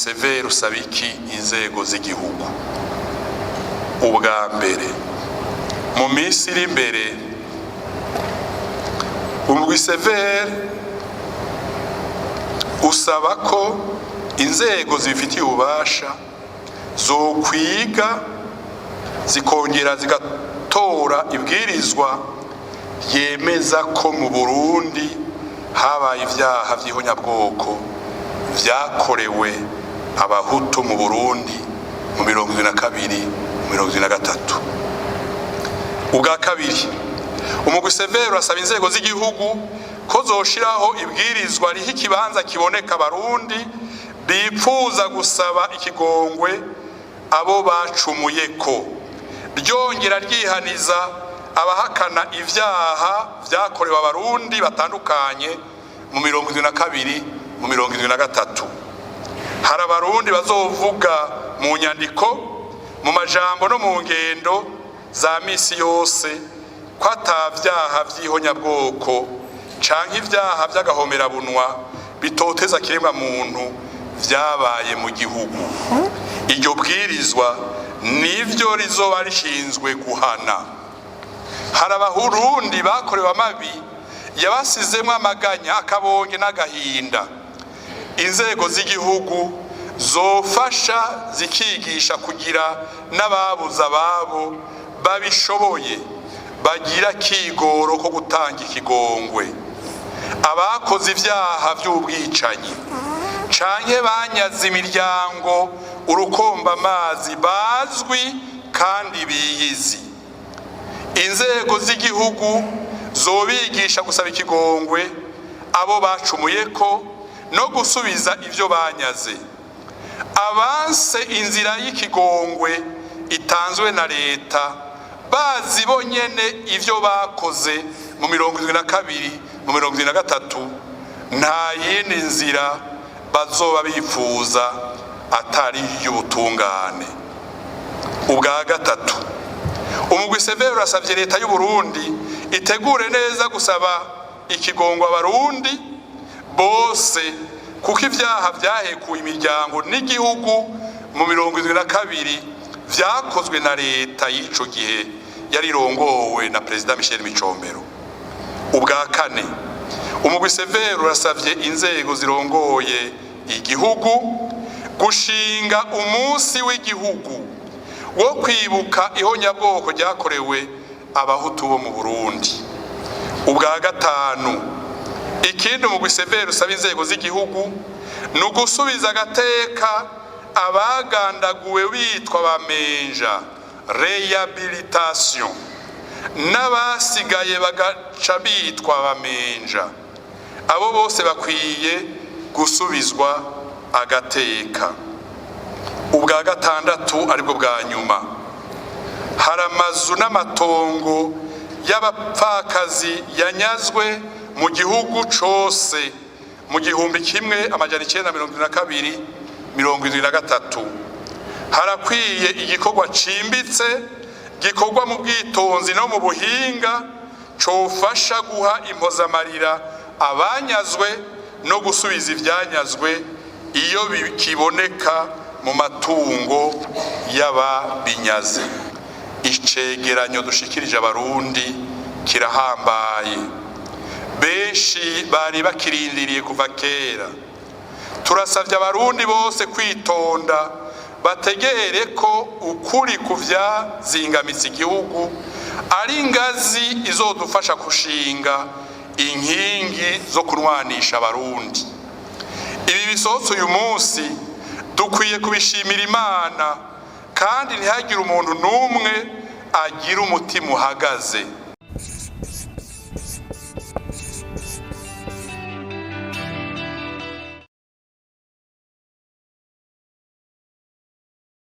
CVR usaba iki inzego z'igihugu? Ubwa mbere, mu minsi iri imbere, umugwi CVR usaba ko inzego zibifitiye ububasha zokwiga, zikongera zigatora ibwirizwa yemeza ko mu Burundi habaye ivyaha vy'ihonyabwoko vyakorewe Abahutu mu Burundi mu 72, mu 73. Ubwa kabiri, umugwi CVR urasaba inzego z'igihugu ko zoshiraho ibwirizwa riha ikibanza kiboneka Abarundi bipfuza gusaba ikigongwe abo bacumuye, ko ryongera ryihaniza abahakana ivyaha vyakorewe Abarundi batandukanye mu 72, mu 73. Hari Abarundi bazovuga mu nyandiko, mu majambo no mu ngendo za misi yose ko ata vyaha vy'ihonyabwoko canke ivyaha vy'agahomerabunwa bitoteza kiremwa muntu vyabaye mu gihugu. Iryo bwirizwa nivyo rizoba rishinzwe guhana. Hari Abarundi bakorewe amabi yabasizemwo amaganya, akabonge n'agahinda. Inzego z'igihugu zofasha, zikigisha kugira n'ababuze ababo babishoboye bagira kigoro ko gutanga ikigongwe. Abakoze ivyaha vy'ubwicanyi canke banyaze imiryango urukomba amazi bazwi kandi biyizi, inzego z'igihugu zobigisha gusaba ikigongwe abo bacumuye ko no gusubiza ivyo banyaze. Abanse inzira y'ikigongwe itanzwe na leta, bazi bonyene ivyo bakoze mu 72, mu 73, nta yindi nzira bazoba bifuza atari iy'ubutungane. Ubwa gatatu, umugwi CVR urasavye leta y'u Burundi itegure neza gusaba ikigongwe Abarundi bose, kuko ivyaha vyahekuye imiryango n'igihugu mu 72 vyakozwe na leta y'ico gihe yari irongowe na Perezida Michel Micombero. Ubwa kane, umugwi CVR urasavye inzego zirongoye igihugu gushinga umunsi w'igihugu wo kwibuka ihonyabwoko ryakorewe Abahutu bo mu Burundi. Ubwa gatanu, ikindi umugwi CVR usaba inzego z'igihugu ni ugusubiza agateka abagandaguwe bitwa bamenja, réhabilitation, n'abasigaye bagaca bitwa bamenja. Abo bose bakwiye gusubizwa agateka. Ubwa gatandatu, aribwo bwa nyuma, hari amazu n'amatongo y'abapfakazi yanyazwe mu gihugu cose mu 1972, 73. Harakwiye igikorwa cimbitse gikorwa mu bwitonzi no mu buhinga cofasha guha impozamarira abanyazwe no gusubiza ivyanyazwe iyo bikiboneka mu matungo y'ababinyaze. Icegeranyo dushikirije Abarundi kirahambaye, benshi bari bakirindiriye kuva kera. Turasavye Abarundi bose kwitonda, bategere ko ukuri ku vyazingamitse igihugu ari ingazi izodufasha gushinga inkingi zo kunwanisha Abarundi. Ibi bisohotse uyu munsi dukwiye kubishimira Imana, kandi ntihagire umuntu n'umwe agira umutima uhagaze.